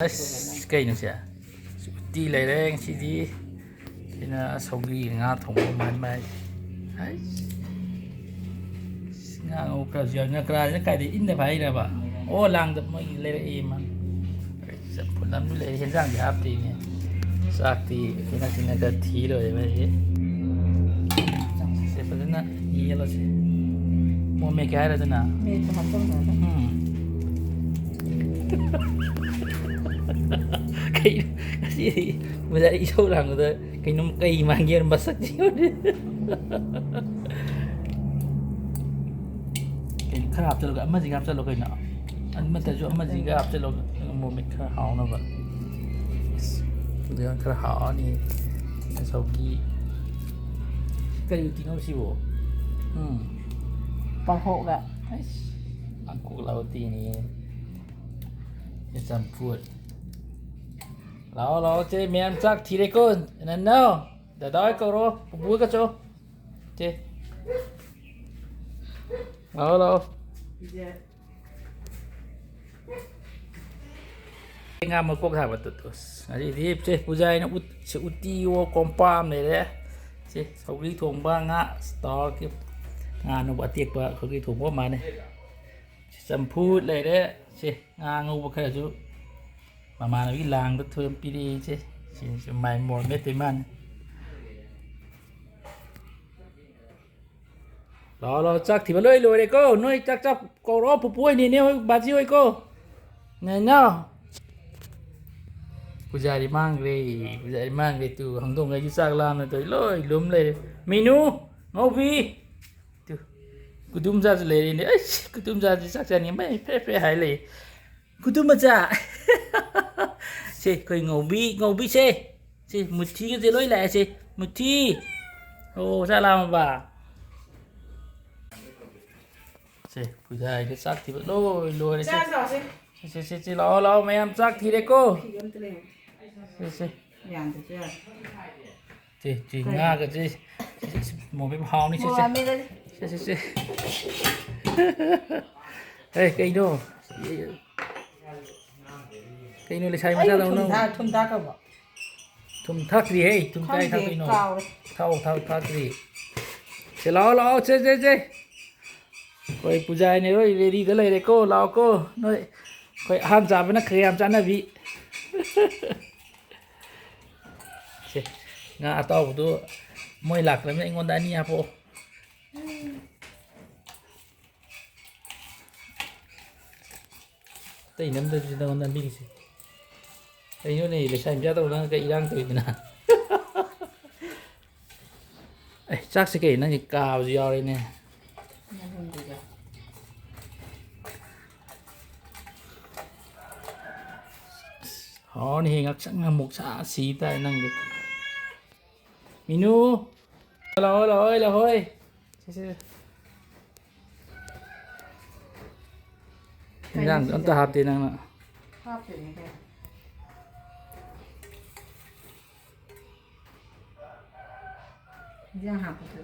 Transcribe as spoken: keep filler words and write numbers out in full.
ꯑꯁ, ꯀꯩꯅꯣ ꯁꯦ? ꯎꯇꯤ ꯂꯩꯔꯦ ꯉꯁꯤꯗꯤ꯫ ꯁꯤꯅ ꯁꯧꯒ꯭ꯔꯤ, ꯉꯥ ꯊꯣꯡꯕ, ꯃꯥꯏ ꯃꯥꯏ꯫ ꯑꯩꯁ, ꯉꯥ ꯉꯧꯕ ꯈꯔꯁꯨ ꯌꯥꯎꯏ꯫ ꯉꯀ꯭ꯔꯥꯁꯤꯅ ꯀꯥꯏꯗꯩ, ꯏꯟꯗ ꯐꯥꯏꯔꯕ? ꯑꯣ, ꯂꯥꯡꯗ ꯃꯣꯏꯒꯤ ꯂꯩꯔꯛꯑꯦ ꯃꯥ꯫ ꯆꯝꯐꯨꯠ ꯑꯃꯁꯨ ꯂꯩꯔꯦ, ꯍꯦꯟꯖꯥꯡꯗꯤ ꯍꯥꯞꯇꯦꯅꯦ꯫ ꯆꯥꯛꯇꯤ ꯑꯩꯈꯣꯏꯅ ꯁꯤꯅ ꯈꯔ ꯊꯤ ꯂꯣꯏꯔꯦ ꯃꯥꯏꯁꯦ꯫ ꯁꯦ, ꯐꯖꯅ ꯌꯦꯜꯂꯁꯦ꯫ ꯃꯣꯔꯣꯛ ꯃꯦꯠꯀꯦ ꯍꯥꯏꯔꯗꯅ? ꯃꯦꯠꯄ ꯍꯥꯞꯆꯟꯈ꯭ꯔꯒ꯫ ꯎꯝ꯫ ꯀꯩꯅꯣ ꯉꯁꯤꯗꯤ ꯕꯖꯥꯔ ꯏꯁꯧ ꯂꯥꯡꯕꯗ ꯀꯩꯅꯣꯝ ꯀꯩ ꯃꯥꯟꯒꯦ ꯃꯁꯛꯁꯤ꯫ ꯀꯩꯅꯣ ꯈꯔ ꯍꯥꯞꯆꯜꯂꯒ ꯑꯃꯁꯤꯒ ꯍꯥꯞꯆꯜꯂꯣ ꯀꯩꯅꯣ꯫ ꯑꯃꯠꯇꯁꯨ ꯑꯃꯁꯤꯒ ꯍꯥꯞꯆꯜꯂꯣ꯫ ꯃꯣꯔꯣꯛ ꯃꯦꯠ ꯈꯔ ꯍꯥꯎꯅꯕ꯫ ꯑꯁ, ꯍꯧꯖꯤꯛꯀꯥꯟ ꯈꯔ ꯍꯥꯎꯔꯅꯤ꯫ ꯁꯧꯒꯤ꯫ ꯀꯔꯤ ꯎꯇꯤꯅꯣ ꯁꯤꯕꯨ? ꯎꯝ꯫ ꯄꯥꯡꯈꯣꯛꯂ꯫ ꯑꯩꯁ, ꯄꯥꯡꯈꯣꯛꯂ ꯎꯇꯤꯅꯤ꯫ ꯆꯝꯐꯨꯠ꯫ ꯂꯥꯛꯑꯣ, ꯂꯥꯛꯑꯣ, ꯆꯦ, ꯃꯌꯥꯝ ꯆꯥꯛ ꯊꯤꯔꯦꯀꯣ꯫ ꯅꯅꯥꯎ, ꯗꯗꯥ ꯍꯣꯏ ꯀꯧꯔꯣ, ꯄꯨꯄꯨ ꯍꯣꯏ ꯀꯧꯔꯣ꯫ ꯆꯦ꯫ ꯂꯥꯛꯑꯣ, ꯂꯥꯛꯑꯣ꯫ ꯉꯥ ꯃꯀꯣꯛ ꯍꯥꯏꯕꯗꯨ ꯇꯨ꯫ ꯉꯁꯤꯗꯤ ꯆꯦ ꯄꯨꯖꯥ ꯍꯣꯏꯅ ꯎꯠ-, ꯁꯤ ꯎꯇꯤꯋꯣ ꯀꯣꯝꯄꯥꯛ ꯑꯃ ꯂꯩꯔꯦ꯫ ꯁꯤ ꯁꯧꯒ꯭ꯔꯤ ꯊꯣꯡꯕ, ꯉꯥ ꯇꯥꯎꯔꯒ, ꯉꯥ ꯑꯅꯧꯕ ꯑꯇꯦꯛꯄ ꯁꯧꯒ꯭ꯔꯤ ꯊꯣꯡꯕ ꯑꯣꯏ ꯃꯥꯜꯂꯦ꯫ ꯁꯤ ꯆꯝꯐꯨꯠ ꯂꯩꯔꯦ꯫ ꯁꯤ ꯉꯥ ꯑꯉꯧꯕ ꯈꯔꯁꯨ ꯃꯃꯥꯟꯅꯕꯤꯒꯤ ꯂꯥꯡꯗ ꯊꯣꯏꯅ ꯄꯤꯔꯛꯏ ꯁꯦ꯫ ꯁꯤꯁꯨ ꯃꯥꯏ ꯃꯣꯔꯣꯛ ꯃꯦꯠꯇꯣꯏ ꯃꯥꯜꯂꯦ꯫ ꯂꯥꯛꯑꯣ, ꯂꯥꯛꯑꯣ, ꯆꯥꯛ ꯊꯤꯕ ꯂꯣꯏ ꯂꯣꯏꯔꯦꯀꯣ꯫ ꯅꯣꯏ ꯆꯥꯛ ꯆꯥ ꯀꯧꯔꯣ, ꯄꯨꯄꯨ ꯍꯣꯏ, ꯅꯦꯅꯦ ꯍꯣꯏ, ꯕꯥꯖꯤ ꯍꯣꯏ ꯀꯣ꯫ ꯅꯥꯏꯅꯥꯎ꯫ ꯄꯨꯖꯥꯔꯤ ꯃꯥꯡꯈ꯭ꯔꯦ, ꯄꯨꯖꯥꯔꯤ ꯃꯥꯡꯈ꯭ꯔꯦ꯫ ꯇꯨ, ꯍꯧꯗꯣꯡꯈꯩꯁꯨ ꯆꯥꯛ ꯂꯥꯝꯅ ꯇꯧꯔꯤ, ꯂꯣꯏ ꯂꯨꯝ ꯂꯩꯔꯦ꯫ ꯃꯤꯅꯨ, ꯉꯧꯕꯤ꯫ ꯇꯨ, ꯀꯨꯇꯨꯝ ꯃꯆꯥꯁꯨ ꯂꯩꯔꯦꯅꯦ꯫ ꯑꯩꯁ, ꯀꯨꯇꯨꯝ ꯃꯆꯥꯁꯤ ꯆꯥꯛ ꯆꯥꯅꯤꯡꯕꯩ ꯐꯦ ꯐꯦ ꯍꯥꯏ ꯂꯩ꯫ ꯀꯨꯇꯨꯝ ꯃꯆꯥ꯫ ꯁꯦ, ꯑꯩꯈꯣꯏ ꯉꯧꯕꯤ, ꯉꯧꯕꯤꯁꯦ꯫ ꯁꯤ ꯃꯨꯊꯤꯒꯁꯦ ꯂꯣꯏ ꯂꯥꯛꯑꯦ ꯁꯤ꯫ ꯃꯨꯊꯤ꯫ ꯑꯣ, ꯆꯥꯛ ꯂꯥꯝꯃꯕ? ꯁꯦ, ꯄꯨꯖꯥꯒꯤꯗ ꯆꯥꯛ ꯊꯤꯕ ꯂꯣꯏ ꯂꯣꯏꯔꯦ ꯁꯦ꯫ ꯆꯥ ꯆꯥꯎꯁꯦ꯫ ꯁꯦ, ꯁꯦ, ꯁꯦ, ꯁꯦ, ꯂꯥꯛꯑꯣ, ꯂꯥꯛꯑꯣ, ꯃꯌꯥꯝ ꯆꯥꯛ ꯊꯤꯔꯦꯀꯣ꯫ ꯐꯤ ꯑꯝꯇ ꯂꯩꯌꯨ꯫ ꯁꯦ, ꯁꯦ꯫ ꯌꯥꯟꯗꯁꯨ ꯌꯥꯔꯦ꯫ ꯁꯦ, ꯁꯦ, ꯀꯩꯅꯣ? ꯉꯥꯒꯁꯦ꯫ ꯁꯦ, ꯁꯦ, ꯁꯦ, ꯃꯣꯔꯣꯛ ꯃꯦꯠꯄ ꯍꯥꯎꯅꯤ ꯁꯦ, ꯃꯣꯔꯣꯛ ꯁꯦ꯫ ꯃꯦꯠꯂꯁꯦ꯫ ꯁꯦ, ꯁꯦ, ꯁꯦ꯫ ꯑꯦ, ꯀꯩꯅꯣ? ꯀꯩꯅꯣ ꯂꯩꯁꯥꯕꯤ ꯑꯩ ꯃꯆꯥꯗꯧꯅ? ꯊꯨꯝ ꯊꯥ-, ꯊꯨꯝ ꯊꯥꯛꯈ꯭ꯔꯕꯣ? ꯊꯨꯝ ꯊꯥꯛꯇ꯭ꯔꯤ ꯍꯦ, ꯊꯨꯝ ꯀꯥꯏ ꯈꯪꯗꯦ, ꯊꯥꯛꯇꯣꯏꯅꯣ? ꯀꯥꯎꯔꯦ꯫ ꯊꯥꯎ, ꯊꯥꯎ ꯊꯥꯛꯇ꯭ꯔꯤ꯫ ꯁꯦ, ꯂꯥꯛꯑꯣ, ꯂꯥꯛꯑꯣ, ꯁꯦ, ꯁꯦ, ꯁꯦ꯫ ꯑꯩꯈꯣꯏ ꯄꯨꯖꯥ ꯍꯣꯏ ꯔꯦꯗꯤꯗ ꯂꯩꯔꯦꯀꯣ, ꯂꯥꯛꯑꯣꯀꯣ꯫ ꯅꯣꯏ, ꯑꯩꯈꯣꯏ ꯑꯍꯥꯟ ꯆꯥꯕꯅ ꯈꯔ ꯌꯥꯝ ꯆꯥꯅꯕꯤ꯫ ꯁꯦ, ꯉꯥ ꯑꯇꯥꯎꯕꯗꯨ ꯃꯣꯏ ꯂꯥꯛꯇ꯭ꯔꯕꯅꯤꯅ ꯑꯩꯉꯣꯟꯗ ꯑꯅꯤ ꯍꯥꯞꯄꯛꯑꯣ꯫ ꯑꯇꯩ ꯅꯝꯗꯕꯁꯤꯗ ꯅꯝꯕꯤꯔꯤꯁꯦ꯫ ꯀꯩꯅꯣꯅꯦ, ꯂꯩꯁꯥꯕꯤ ꯃꯆꯥ ꯇꯧꯗꯅ ꯀꯩ ꯏꯔꯥꯡ ꯇꯧꯔꯤꯗꯨꯅ? ꯑꯦ, ꯆꯥꯛꯁꯦ ꯀꯩ, ꯅꯪꯒꯤ ꯀꯥꯕꯁꯨ ꯌꯥꯎꯔꯦꯅꯦ꯫ ꯍꯥꯎꯅꯤ ꯍꯦ, ꯉꯥꯛꯁꯪ ꯉꯥꯃꯣꯛ ꯁꯥ ꯁꯤ ꯇꯥꯏ ꯅꯪꯗꯤ꯫ ꯃꯤꯅꯨ, ꯂꯥꯛꯑꯣ, ꯂꯥꯛꯑꯣ, ꯂꯥꯛꯑꯣ꯫ ꯁꯦ, ꯁꯦ, ꯁꯦ꯫ ꯏꯟꯖꯥꯡꯁꯨ ꯑꯝꯇ ꯍꯥꯞꯇꯦ ꯅꯪꯅ꯫ ꯍꯥꯞꯇꯣꯏꯅꯦ ꯀꯩꯅꯣ꯫ ꯏꯟꯖꯥꯡ ꯍꯥꯞꯄꯁꯨ꯫